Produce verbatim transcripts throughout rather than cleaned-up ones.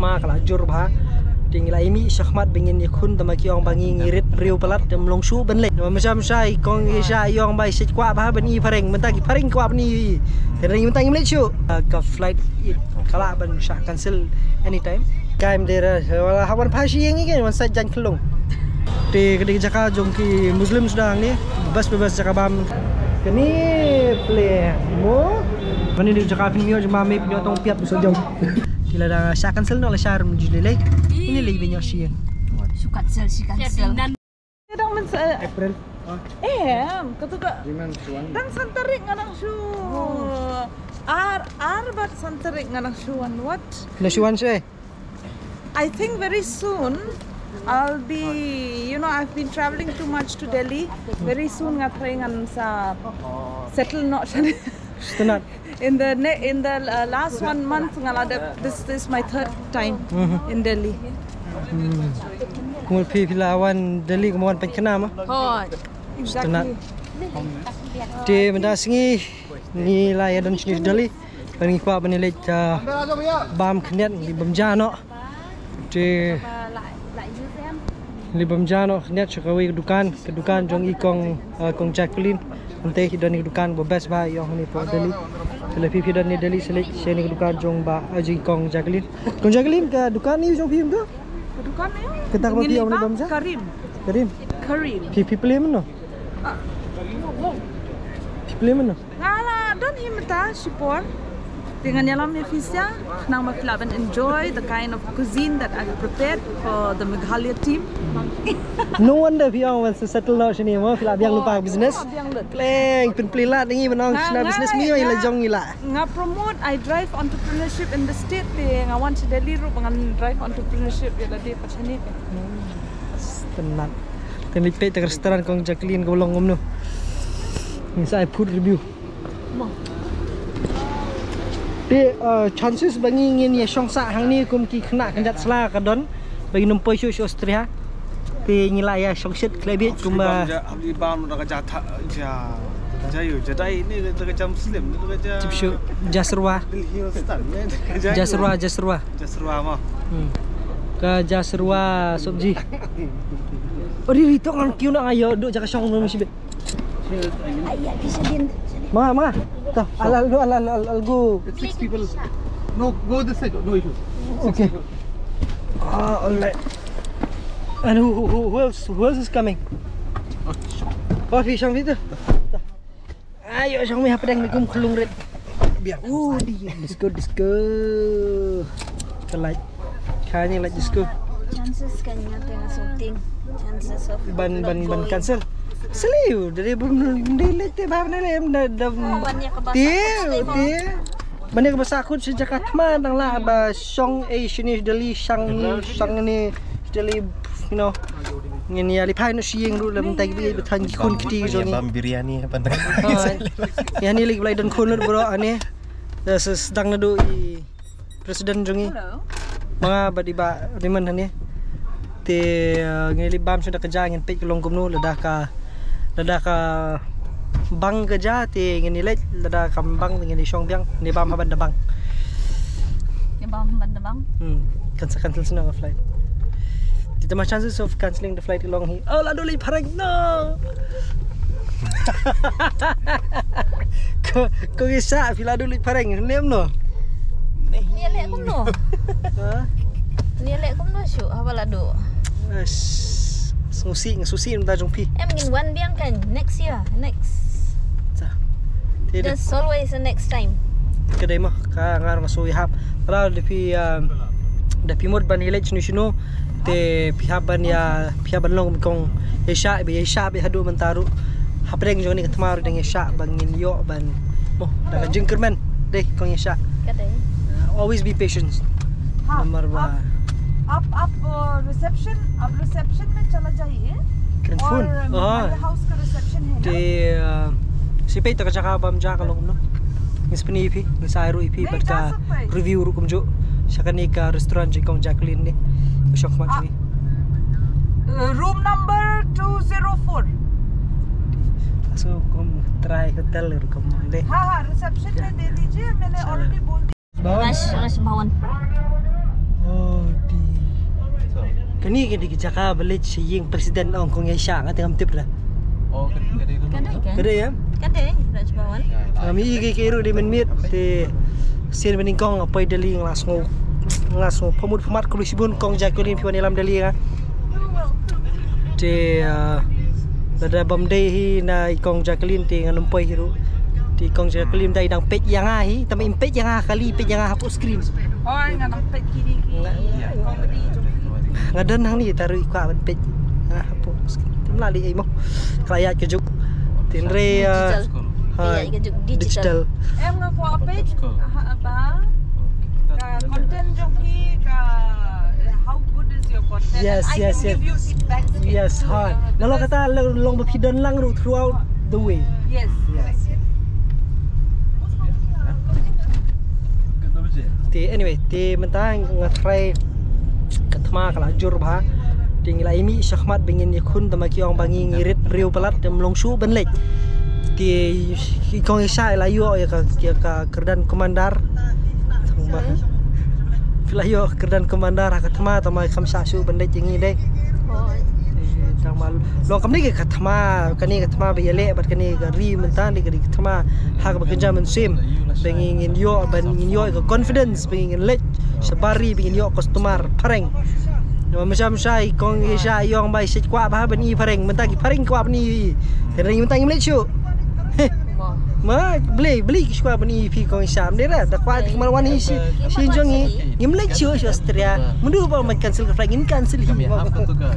Ma ka la jur bha. Te ngi la ïa mih shakhmat ba ngin ïakhun, tangba ki ong ba ngi ngi rit briew palat te ym long shuh ban leit. Namar mynshwa mynshwa i kong Asia i ong ba i sa kwah bha ban i phareng, mynta ki phareng kwah ban i. Te mynta ngim leit shuh. Ah, ka flight i ka lah ban shah cancel anytime. Ka im dei ra, wala ha wan pha shi ïing i ka wan sa jan khlung. Te ka dei ka jaka jong ki Muslim suda hangne. Best best jaka bam. Kane ple mo. Kane dei jaka pynmih jong ma me pynmih tong piat bu sa jong. Te lada shah cancel noh la shah rum ju lei lei. Ini lei ba ïoh shi ïing. Shu cancel, shu cancel. Dang men sa April. Eh, katu ka. Dang san tarik nga dang shu. Ar, ar bad san tarik nga dang shu wan, what? Na shu wan shuh. I think very soon I'll be, you know, I've been traveling too much to Delhi. Very soon nga try ngan sa settle noh shane. Stunat. In the ne in the uh, last one month nga la dep, this is my third time in Delhi. Kumul phi phi la wan Delhi kumul wan pynkhana ma. Hoi. Exactly. Te mynta sngi ngi la ïa don shane Delhi. Ban ngi kwah ban ïa leit bam khyndiat ngi bam ja noh. Te li bam ja noh khyndiat sha kawei ka dukan, ka dukan jong i kong, ah, kong Jacqueline. Ante hi don i ka dukan ba best bha ïong hani po Delhi. Te la phi phi don ni Delhi sa leit sha ni ka dukan jong ba, ah, jong i kong Jacqueline. Kong Jacqueline ka dukan ni jong phi em tu? Ka dukan ni? Kata ka ba phi ïong ni bam ja? Karim. Karim. Karim. Phi phi plie mynno? Phi plie mynno? Nga la don hi mynta shipor. Te ngan ïalam ïa phi sha nang ba phi lah ban enjoy the kind of cuisine that I've prepared for the Meghalaya team. No wonder phi ong wan sa settle noh shane mo, phi lah biang lypa business. Biang lut. Pleng pynplie lad ngi ban ong shna business mi ïa la jong ngi la. Nga promote, I drive entrepreneurship in the state te nga wan sha Delhi ruh ba ngan drive entrepreneurship ïa lade pat shane. Tenat. Te ngi peit ta ka restaurant kong Jacqueline ka long kumno. Ngi sa ai food review. Te, uh, chances ba ngi ngin ïa shong sah hangne kum ki khynnah kynjat sla ka don ba ngin ym poi shuh sha Austria. Te ngi la ïa shong shit khlem bieit kumba. Hapli bam da ka ja tha ja ja yu ja dai ni da ka ja Muslim ni da ka ja. Tip shuh ja serwa. Delhi Hindustan ni da ka ja yu. Ja serwa, ja serwa. Ja serwa mo. Hmm. Ka ja serwa sabji. Ori ri to ngan kiu na ayo duk ja ka shong mo shibit. Ai, ya, bisa din. Ma, ma. To, al, al, al, al, al, al, go. It's six people. No, go this side. No issues. Okay. Ah, all right. And who, who, who, who else? Who else is coming? Oh, phi shong phi tu. Ayo, shong mi hapdeng mi kum khlung rit. Biar. Oh, di. Disco, disco. Ka light. Ka ni light disco. Chances kan nga tengah shooting. Chances of ban ban ban cancel. Seliu dari bun di light te ba na le da da. Ban ïa ka basa. Ti ti. Ban ïa ka basa khut sejak atma nang la ba shong ei shini dali shang ni shang ni dali, you know. Ngin ïa li phai no shi ïing ruh lem tai bi ba than ki khun kti jong ngi. Bam biryani apa nang. Ïa ni lagi blai don khun lut bro ani. Da sdang na du i president jong ngi. Ma nga bad i ba Riman hani. Te, eh, ngin li bam shuh da ka ja ngin peit ka long kumno lada ka, lada ka bang ka ja te ngin ïa leit, lada kam bang te ngin ïa shong biang, ngin ïa bam haban da bang. Ïa bam haban da bang. Hmm. Kan sa cancel shuh na ka flight. Te ma chances of cancelling the flight long hi. Oh, la dei leit phareng no. Ko, ko ki sa phi la dei leit phareng nem no. Ni leh kumno? Ha? Ni leh kumno shu haba la dei. Sngewsih, sngewsih mynta jong phi. Em ngin wan biang kan next year, next. Sa. There's always a next time. Ka dei mo, ka nga ruh nga shu ïahap. Pra da phi, um, da phi mut ban ïaleit shano shano. Te phi hap ban ïa, phi hap ban long kong ïa shah, ba ïa shah ba haduh mynta ruh. Hapdeng jong ni ka thma ruh dang ïa shah ba ngin ïoh ban. Mo, da ka jingkyrmen. Dei kong ïa shah. Ka dei. Uh, always be patient. Number one. Ap, ap, uh, reception, ap reception mein chala jaiye. Kren phone. Aur, uh, hamare house ka reception hai na? Te, uh, sipei ta ka jaka bam ja ka long no. Ngi spini phi, ngi sa ai ruh iphi bad ka review ruh kumjuh. Sha kane ka restaurant jong kong Jacqueline ni. Shong khmat ni. Uh, room number two zero four. So kum try hotel ruh kum de. हाँ, हाँ, reception में दे दीजिए, मैंने already बोल दिया। Rush, Rush Bhawan. Oh. Ni ka dei ka jaka ba leit sha ïing president ong kong Asia, nga te ngam tip da. Oh, ka dei, ka dei, ka dei, kan? Ka dei, ya? Ka dei, Raj Bhavan. Ngam i ka, ka ruh dei mynmiet te sien ba nyngkong nga poi Delhi nga la sngew, nga la sngew pamut pamat khublei shibun kong Jacqueline phi wan ïalam Delhi nga. Te, ah, lada bam dei hi na i kong Jacqueline te ngan ym poi hi ruh. Te i kong Jacqueline da i dang peit ïa nga hi, tang ba im peit ïa nga ha kali, peit ïa nga hapoh screen. Oh, nga dang peit kine ki comedy jong phi. Nga don hangne tang ruh i kwah ban peit. Ah, hapoh screen. Te ym lah leh ei mo. Ka la ïaid ka juk. Tynrai, ah, digital. Ha, ïaid ka juk digital. Digital. Em, nga kwah peit. Ha, ba. Ka content jong phi, ka, how good is your content? Yes, and I yes, can yes. Give you feedback. Yes, ha. Nalor kata long ba phi don lang ruh throughout the way. Yes. Yes. Te anyway, te mynta nga tharai ka thma ka la jur bha. Te ngi la ïa mih shakhmat ba ngin ïakhun tang ba ki ong ba ngi ngi rit briew palat te ym long shuh ban leit. Te i kong Asia i la ïoh ïa ka, ïa ka kyrdan commander. Tang ba phi la ïoh kyrdan commander ha ka thma tang ba kham shah shuh ban leit ïa ngi dei. Tang ba long kumne ka thma, kane ka thma ba ïaleh bad kane ka ri mynta dei ka ri ka thma ha kaba kynja mynsiem. Ba ngin ïoh, ba ngin ïoh ka confidence ba ngin leit shabar ri ba ngin ïoh customer phareng. Namar mynta mynta i kong Asia i ong ba i shet kwah bha ban i phareng, mynta ki phareng kwah ban i. Te mynta ngim leit shuh. Ma, balei, balei ki shu kwah ban i phi kong Asia? Ym dei re, da kwah ki mar wan hi shi, shi jong ngi, ngim leit shuh sha Australia. Mynta ba ma cancel ka flight, ngin cancel hi. Kami hap tu ka, ka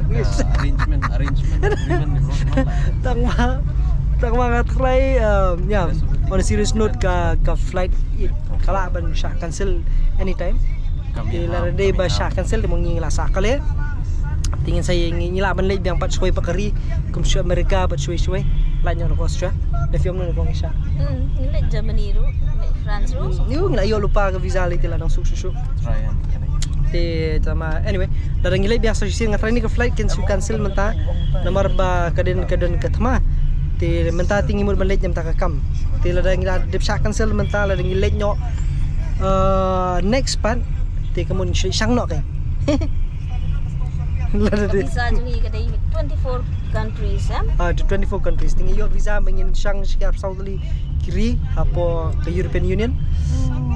arrangement, arrangement agreement ni. Tang ba, tang ba nga try, um, yeah, on a serious note ka, ka flight ka lah ban shah cancel anytime. Te lada dei ba shah cancel te mo ngi la sah kale. Te ngin sa ïa ngi lah ban leit biang pat shwai pat ka ri kum shu America pat shwai shwai. Lait noh na Australia. Da film na kong Asia. Hmm, ngi leit Germany ruh, ngi leit France ruh. Ngi la ïoh lypa ka visa lei te la dang suk suk suk. Te tama anyway, lada ngi leit biang sa shisien nga try ni ka flight kin shu cancel mynta. Namar ba ka dei ka dei ka thma. Te mynta te ngi mut ban leit mynta ka kam. Te lada ngi la dep shah cancel mynta lada ngi leit noh, uh, next pat te ka mut ngi shu shang noh ka. Lada dei. Visa jong ngi ka dei twenty-four countries, em? Ah, to twenty-four countries. Te ngi ïoh visa ba ngin shang shi ka saw tylli ki ri hapoh ka European Union.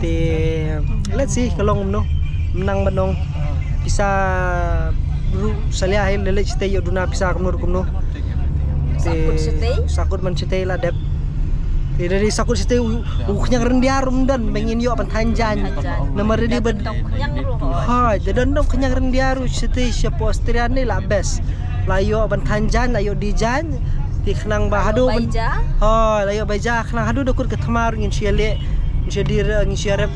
Te let's see ka long kumno. Mynta ba nong pisa ruh salia hi lele shatei ïoh duna pisa kumno kumno. Te sakut shatei. Sakut man shatei la dep. Te da dei sakut shatei u, u khñiang ryndia ruh ym don ba ngin ïoh ban than jaiñ. Namar da dei ba, ha, da don dong khñiang ryndia ruh shatei shapoh Australia ne la best. La ïoh ban than jaiñ, la ïoh die jaiñ. Te khnang ba haduh ban, ha, la ïoh bai ja khnang haduh da kut ka thma ruh ngin shu ïaleh, ngin shu die, ngin shu ïarep,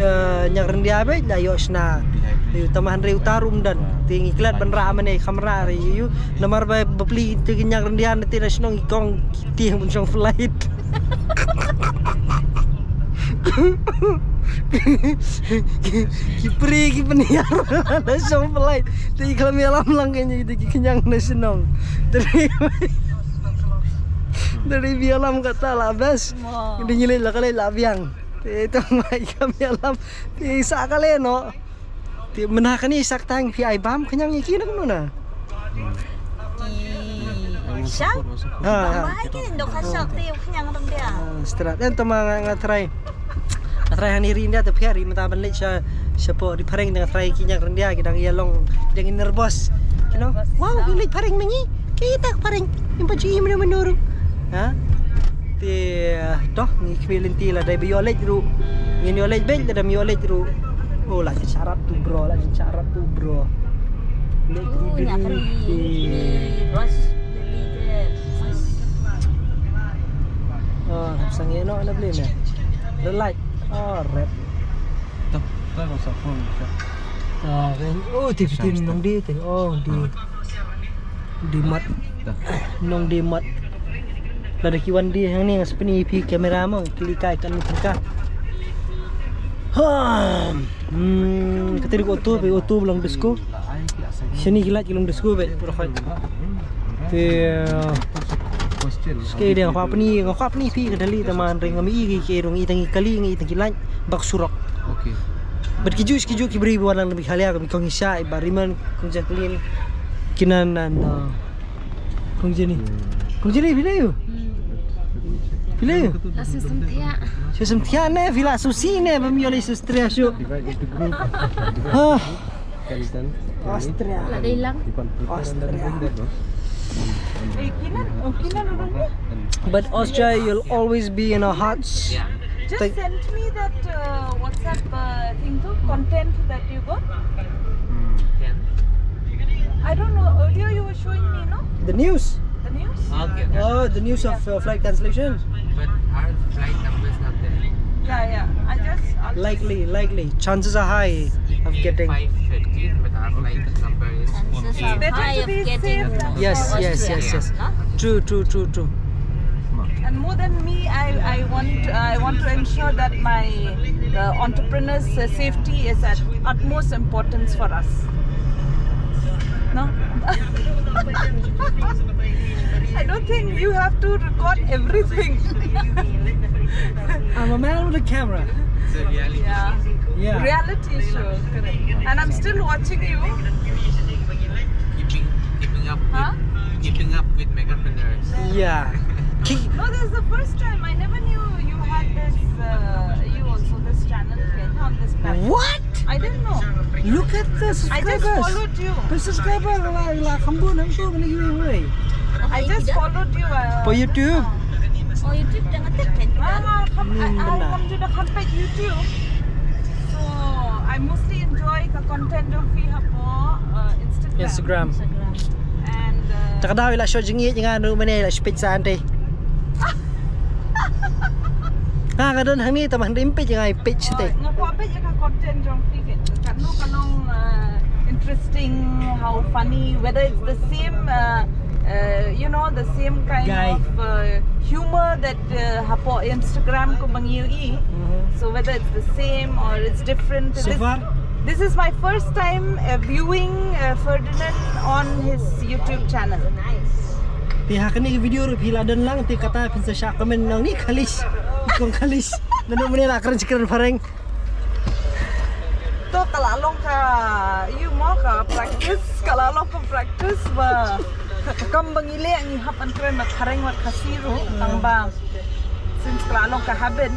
eh, ñiang ryndia beit la ïoh shna. Ïoh tama hynrei uta ruh ym don. Te ngi klet ban rah mane kham rah re ïoh. Namar ba bapli te ki ñiang ryndia na te na shnong i kong ki tieng ban shong flight. Ki pri ki pynhiar da shong flight. Te ki khlem ïalam lang kane ki khñiang na shnong. Te dei, te dei ba ïalam kata la best. Dei ngi leit la ka leit la biang. Te to mai khlem ïalam. Te sa ka leit noh. Te mynta kane sak tang phi ai bam khñiang ïa ki na kumno na? Ki shang? Ha, ha. Bam ba hai ki dok ha shang te khñiang ryndia. Ah, strat. En to ma nga, nga try. Nga try hani ri India te phi ri mynta ban leit sha, shapoh ri phareng te nga try ki ñiang ryndia ki dang ïa long, dang nervous. Ki nong, wow, ki leit phareng ma ngi. Ki tak phareng. Im pa ji im na menuru. Ha? Te, ah, to ngi khmih lynti lada ba ïoh leit ruh. Ngin ïoh leit beit lada ym ïoh leit ruh. Oh, la sharat tu bro, la sharat tu bro. Leit tu bro. Rush. Oh, sang ïa no na beli ne. Relait. Oh, red. Tu, tu ko sa phone. Ah, kan. Oh, ti ti nong di te. Oh, di. Di mat. Nong di mat. Lada ki wan di hangne nga sa pyni phi kamera mo, klik icon ni ka. Ha. Hmm, kata dei ka auto, ba auto ba long disco. Shane ki light ki long disco ba pura khoi. Te, uh, skei dei nga kwah pyni, nga kwah pyni phi ka dali ta man ring nga mi i ki rung i tang i kali nga i tang ki light bak surok. Okay. Ki ju, ki ju ki briew ba wan na Meghalaya, ki kong Isha, i Bah Riman, kong Jacqueline, ki Nan and, uh, kong Jenny. Kong Jenny, phi la ïoh? Phi la ïoh? La shu sngewthuh. Shu sngewthuh ne, phi la shu sngewthuh ne, ba mi ïoh la shu sngewthuh shuh. Divide into group. Ah. Austria. La dei lang. Austria. But Austria, you'll always be in our hearts. Yeah. Just send me that uh, WhatsApp uh, thing to content that you got. Can. I don't know. Earlier you were showing me, no? The news. The news. Okay. Oh, the news of uh, flight cancellation. But our flight number is not there. Yeah, yeah. I just I'll likely, likely. Chances are high of getting. Five thirteen, but our flight number is. Chances are high of getting. Yes, yes, yes, yes. True, true, true, true. And more than me, I, I want I want to ensure that my uh, entrepreneur's uh, safety is at utmost importance for us. No? I don't think you have to record everything. I'm a man with a camera. It's a reality show. Yeah. Reality show, correct. And I'm still watching you. Keeping, keeping up with, keeping up with megapreneurs. Yeah. No, this is the first time. I never knew you had this, uh, you also this channel on this platform. What? I didn't know. Look at the subscribers. I just followed you. The subscriber la la kham bun nang tu mani yui wei. I just followed you. Uh, for YouTube. Oh, YouTube dah ngetek kan? Ah, kham, I, I kham ju da kham page YouTube. So I mostly enjoy the content of phi hapoh uh, Instagram. Instagram. And uh, tak ada lah show jengit jangan tu mana lah speech santai. Nga ka don hangne tama hynrei ym peit ïa nga, peit shatei. Nga kwah peit ïa ka content jong phi, katno ka long interesting, how funny, whether it's the same uh, uh, you know, the same kind of uh, humor that uh, hapoh Instagram kumba ngi ïohi. So whether it's the same or it's different. So far, this is my first time uh, viewing uh, Ferdinand on his YouTube channel. Te ha kane ka video ruh phi la don lang te kata phin sa shah comment nang ni khalis. Kong khalis. Nanu mane la kren shi kren phareng. To ka la long ka ïoh mo ka practice, ka la long ka practice ba kam ba ngi leh ngi hap ban kren bad phareng bad Khasi ruh tang ba since ka la long ka habit.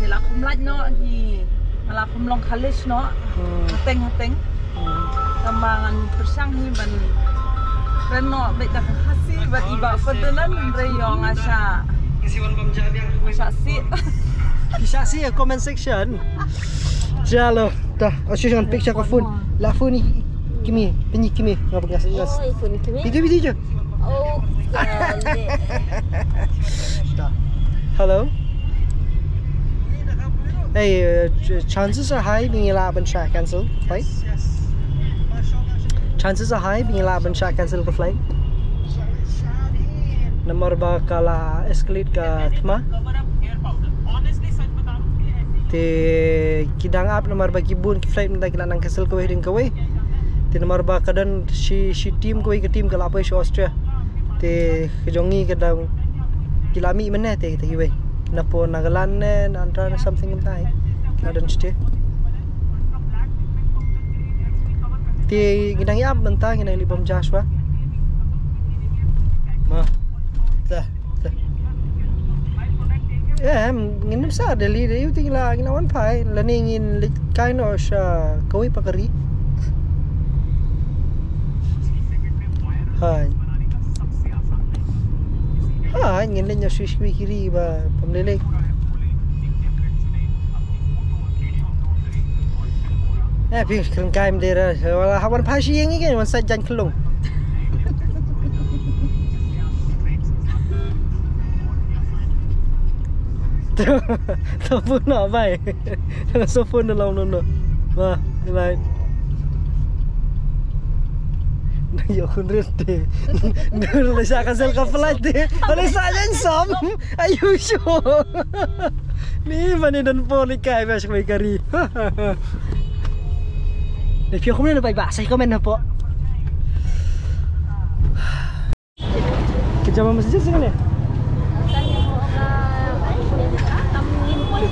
Ngi la khum lait noh ngi la khum long khalis noh. Hateng hateng. Tang ba ngan pyrshang hi ban kren noh beit da ka Khasi bad i Bah Ferdinand hynrei ïoh nga shah, nga shah sih. Ki shah sih comment section. Chalo, ta. Asu jangan picture ka phone. La phone ni kimi, pini kimi. Ngapa ngas ngas? Oh, phone kimi. Video video je. Oh. Hello. Hey, uh, chances are high ba ngi lah ban shah cancel flight. Chances are high ba ngi lah ban shah cancel ka flight. Namar ba ka la escalate ka thma. Te ki dang ap namar ba ki bun ki flight mynta ki la nang cancel kawei hadien kawei. Te namar ba ka don shi shi team kawei ka team ka la poi sha Austria. Te ka jong ngi ka dang ki la mih mynne te kita kiwei. Na po na galan ne na antra ne something mynta hi. Ki la don shite. Te ngi dang ïap mynta ngi dang leit bam Joshua. Ma. Ta. Em, ngin ym sa Delhi de, ïoh te ngi la, ngi la wan phai, lane ngin leit kai noh sha kawei pat ka ri. Hai. Hai, ngin leit noh sha kawei ka ri ba, bym lei lei. Eh, phi kren kai mynta ra, wala ha wan phai shi ïing ïa ngi wan sa jan khlung. To phone noh bai. So phone da long no no. Ba, bye. Na yo khun rit te. Ndur le sa ka sel ka flight te. Ole sa jan som. Are you sure? Ni mane don por ni kai ba shkwe kari. Ni phi comment na bai ba, sa comment na po. Ka jama masjid sini.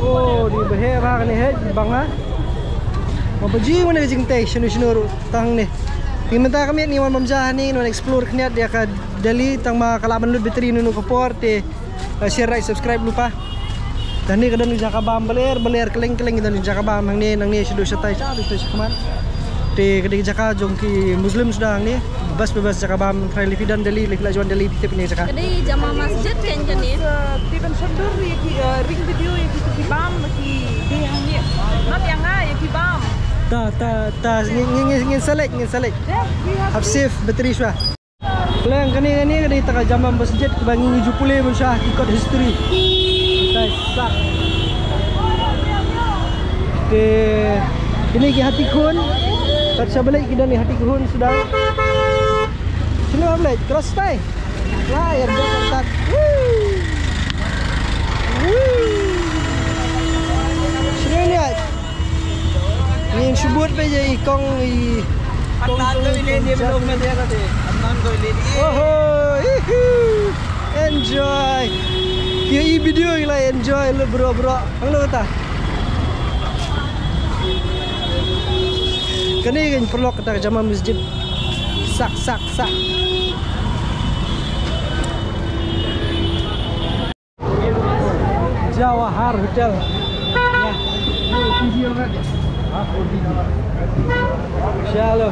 Oh, di behe ba kane he bang ha. Ba ji wan ka jingtei shano shano ruh tang ne. Ngi mynta ka miet ngi wan bam ja hangne, ngi wan explore khyndiat ïa ka Delhi, tang ma ka lah ban lut battery nunu ka por te, eh, share, like, subscribe lypa. Te hangne ka don jaka bam baler baler, kylleng kylleng ka don jaka bam hangne, nangne shaduh shatai, shaduh shatai shakhmat. Te ka dei jaka jong ki Muslim suda hangne. Best, best jaka bam, trai lei phi don Delhi, lei phi la wan Delhi, tip ne jaka. Ka dei Jama Masjid kan kane. Te ban shon dur ïa ki, eh, ring video ïa ki, ki bam ki dei hangne. Not ïa nga ïa ki bam. Ta, ta, ta, ngin, ngin, ngin, ngin select, ngin select. Hap save battery shwa. Khlem kane, kane ka dei ta ka Jama Masjid kaba ngi ju pule ban sha ki kot history. Tai sak. Te kine ki hati khun. Kat sha balei ki don ki hati khun suda. Sini apa lagi? Cross tai. Lah, ya, dia tak. Woo. Woo. Sini lihat. Ngin shu bud beit ïa i kong i. Adnan to i le ni belum mati ya kate. Adnan to i le ni. Oho, ihu. Enjoy. Ki i video i la enjoy le bro bro. Hangno kata? Kane kan paralok kata ka Jama Masjid. Sak sak sak. Jawahar Hotel. Ya. Chalo.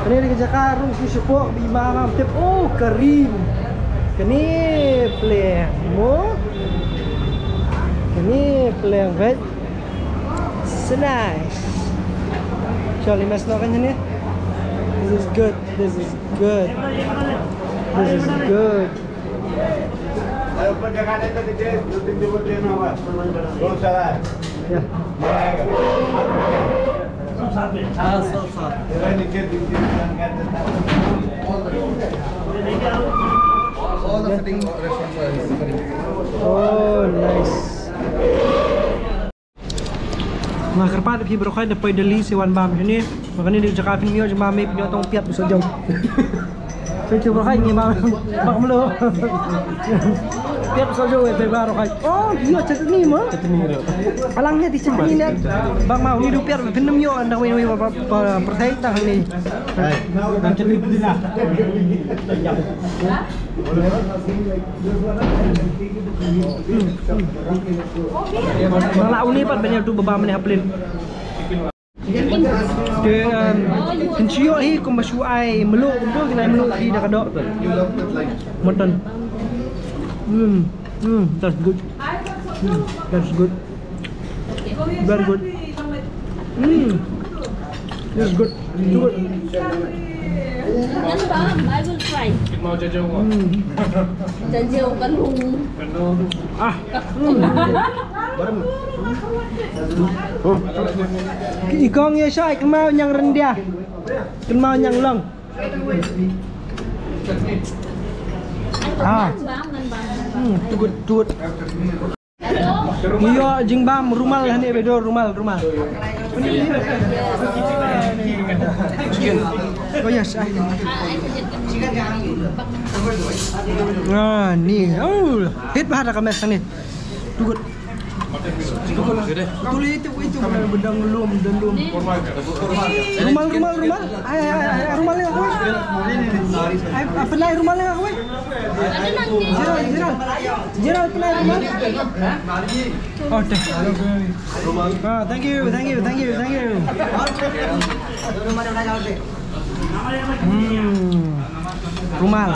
Kane ka jaka rung shu shapoh ba i ma ngam tip. Oh, Karim. Kane pleng mo. Kane pleng, right? So nice. Chalo, mas no kan ni. This is good. This is good. This is good. Oh, nice. Nga kyrpad phi baroh khoit da poi Delhi sa wan bam shane. Ba kane dei jaka phin ïoh jingmam, phin ïoh tang u piat ba soh jong. Sa chu baroh khoit ngi bam bak mlo. Piat ba soh jong, eh, baroh khoit. Oh, ïoh chutney mo. Chutney ruh. Alang ne di chutney ne. Bang ma uni du piat phin ym ïoh, nda wei wei ba pyrthei tang ni. Hai. Nang chutney pudina. Nang la uni pat ban ïa tu ba bam ne ha plane. Te, um, kin shu ïoh hi kumba shu ai mluh kumto, kin ai mluh hi da ka doh. Mutton. Hmm, hmm, that's good. Hmm, that's good. Very good. Hmm. This is good. Too good. Ngan bam, I will try. Hmm. Jajew ka lung. Ah. Hmm. I kong ïa shai kynmaw ñiang ryndia. Kynmaw ñiang long. Ah. Hmm, too good, too good. Ngi ïoh jingbam rumal hangne, bedo rumal, rumal. Oh yes, ah. Ah, ni. Oh, hit bha da ka mess ni. Too good. Too good. Itu, itu, itu, bedang lum, bedang lum. Rumal, rumal, rumal. Ai, ai, ai, ai, rumal ïa kawei. Ai, ai, pynlait rumal ïa kawei. Jiral, jiral. Jiral, pynlait rumal. Oh, teh. Ah, thank you, thank you, thank you, thank you. Hmm. Rumal.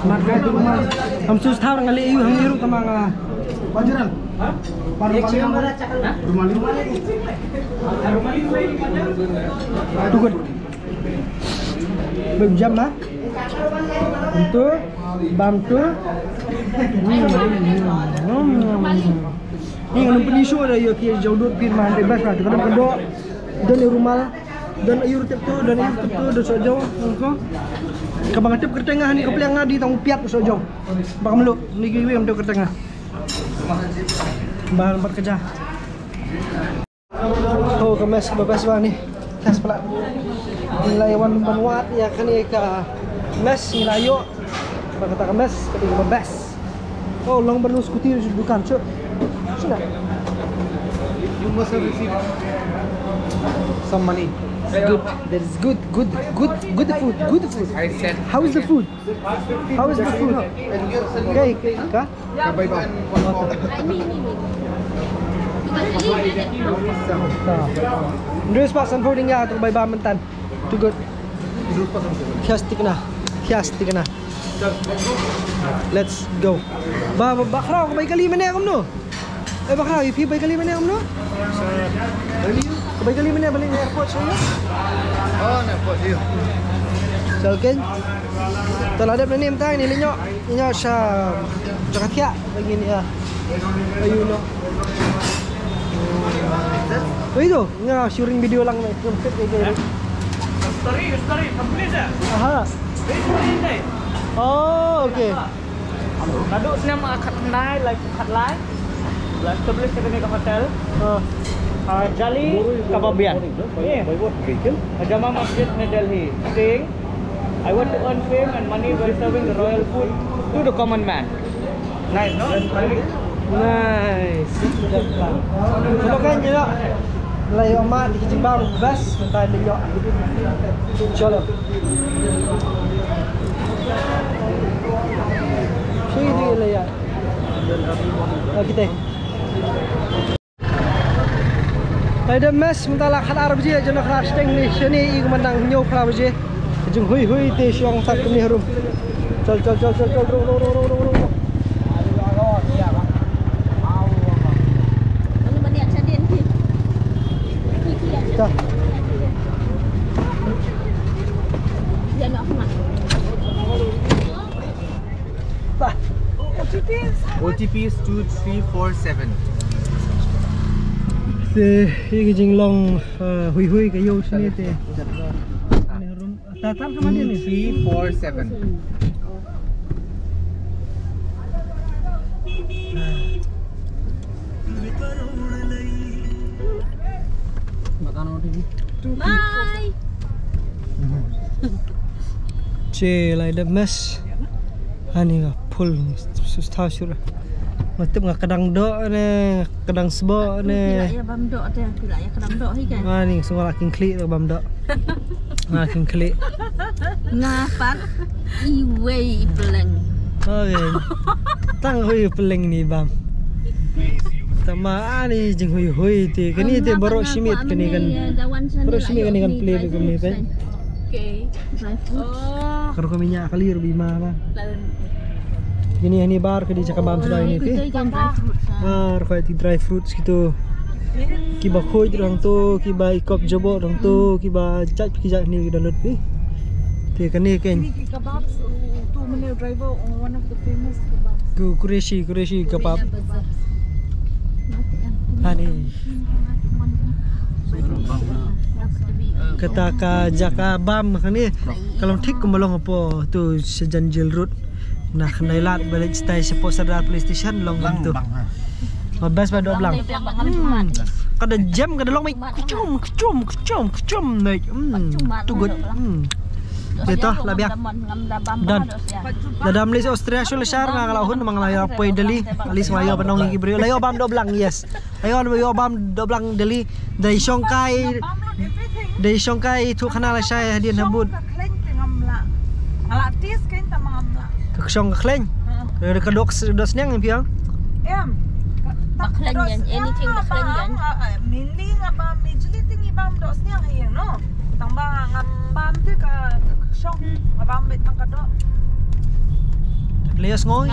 Mat kai tu rumal. Am sus thar ngali yu hang yu tama nga. Bajaran. Rumal. Too good. Bam jam ha. Bam tu. Bam tu. Hmm, hmm, hmm. Ni ngan pynïasoh da ïa ki jawdut phi man te best lah. Ka don ka doh. Don ïa rumal. Don ïa u tip tu, don ïa u tip tu, don soh jong. Ko. Kaba nga tip kyrteng nga hani ka pliang nga dei tang u piat soh jong. Ba ka mluh ni kiwei ngam tip kyrteng nga. Ba nambat ka ja. Oh, ka mess ba best ba ni. Test pala. Ngi la ïa wan ban wad ïa kane ka mess, ngi la ïoh ba kata ka mess ka dei ba best. Oh, long ban lung scooty sha dukan shu. Shu na. You must have received some money. Good. That is good. Good. Good. Good food. Good food. How is the food? How is the food? Okay, ka? Ka bai bam. Ai, mi, mi, mi. Ndu spah sanphew dynga, to ka bai bam mynta. Too good. Phias tikna. Phias tikna. Let's go. Ba, ba, ba khraw, ka bai kali mynne kumno? Eh, ba khraw, ïa phi bai kali mynne kumno? Ka bai kali mynne, ba leit airport sha ïa? Oh, airport ïa. Shalken. To la dep na ne mynta ne, leit noh. Ïa, sha jaka thiah lagi ni, ah. Ayu noh. Oi, tu nga shooting video lang ni. Story, story, complete. Aha. Very story ni. Oh, okay. Naduh snem, ah, khatlai, like, khatlai. La establish kane ka hotel. Ah. Ah, Jali Kebab Bian. Eh. Jama Masjid ni Delhi. Staying. I want to earn fame and money by serving the royal food to the common man. Nice, no? Nice. Chalo kan, chalo. Lai amat di kijing bam best, mentai liyok. Chalo. Sini dia lai ya. Okey, teh. Lai da mess mynta la khatar baje, jan khatar shiteng ne shane i kumandang hynñiew phra baje. Jinghui hui te shong tat kumne harum. Chal, chal, chal, chal, chal, ro, ro, ro. Ta. Bah. O T P is two three four seven. Te, hi ka jinglong, uh, hui hui ka ïew shane te. Ta, ta, ka mane ne? Two three four seven. Bye. Che lai da mess. Ani ka full sus thaw shura. Nga tip nga kdang doh ne, kdang sboh ne. Phi la ïa bam doh te, phi la ïa kdang doh hi kan. Ani sngewbha la king khlieh bam doh. Nga king khlieh. Nga pat iwei i pleng. Okay. Tang hui pleng ni bam. Tama ani jinghui hui te. Kani te baroh shi miet kani kan. Baroh shi miet kani kan play te kani kan. Okay. Dry fruit. Kar ko minya kali rubi ma ba. Kini hani bar kadi jaka bam suda ini te. Bar ko ti dry fruits kito. Kiba khuid rang to, kiba ikop jabo rang to, kiba jait ki jait ni ki download pi. Te kane ken. Ini ki kebabs, uh, tu mane driver, uh, one of the famous kebabs. Ku Qureshi, Qureshi kebab. Ani. Kata ka jaka bam kane. Ka long thik kumba long hapoh tu sha jan jail road. Na khyndai lad ba leit stai shapoh Sardar Police Station long kumtu. Bang, bang, ha. Ma best ba doh blang. Hmm. Ka da jem, ka da long mai kchum, kchum, kchum, kchum mai. Hmm. Too good. Hmm. Te to, la biang. Done. Lada ym leit Australia shuh lashai ma nga la hun, ma nga la ïa poi Delhi. At least ma ïoh ban ong ïa ki briew. La ïoh bam doh blang, yes. Ayo, ayo bam doh blang Delhi. Dei shong kai. Dei shong kai tu khana lashai hadien habud. Ka khleng te ngam lah. Nga lah tis kein ta ma ngam lah. Ka shong ka khleng. Ha. Ka dok s-, dok sniang piang. Em. Ba khleng jan, anything ba khleng jan. Mainly nga bam, majorly te ngi bam dok sniang hi no. Tang ba ngam bam te ka, ka shong, nga bam beit tang ka dok. Players ngoi,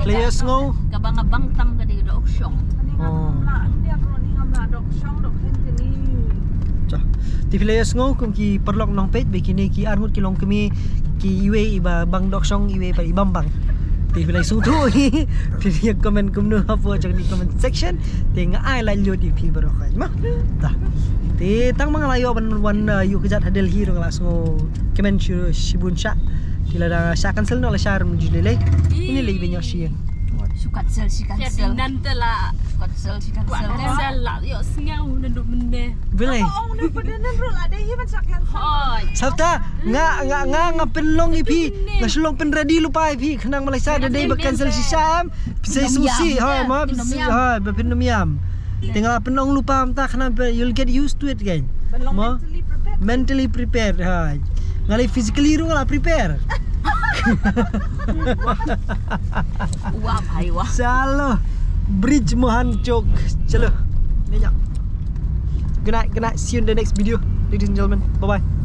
players ngoi. Ka ba nga bam tam ka dei ka dok shong. Oh. Cha. Te phi la ïohsngew kum ki paralok nongpeit ba kine ki arngut ki longkmie ki iwei i ba bang dok shong iwei ba i bam bang. Te phi la ïohsngew tu phi ïa comment kumno hapoh jong ki comment section. Te nga ai lad lut ïa phi baroh ma. Ta. Te tang ma nga la ïoh ban wan, uh, ïuh kjat ha Delhi ruh nga la sngew kmen shu shibun sha. Te lada sha cancel noh lashai rum ju lei lei. Ini lei ba ïoh shi ïing. Shu cancel, shi cancel. Nan te la. Shu cancel, shi cancel. Cancel la, ïoh sngew naduh mynne. Balei? Oh, naduh mynne ruh la dei hi ban sha cancel. Hoi. Sabta, nga, nga, nga, nga pynlong ïa phi. Nga shu long pynready lypa ïa phi. Khnang Malaysia da dei ba cancel shisha em. Phi sa sngewsih, hoi, ma, phi sa, hoi, ba phin ym ïam. Te nga la pynlong lypa mynta khnang ba you'll get used to it kan. Ban long Mo? mentally prepared. Mentally prepared. Ha. Nga la physically ruh nga la prepare. Wah, bhai, wah. Chalo. Bridge Mohan Chowk. Chalo. Good night, good night. See you in the next video, ladies and gentlemen. Bye bye.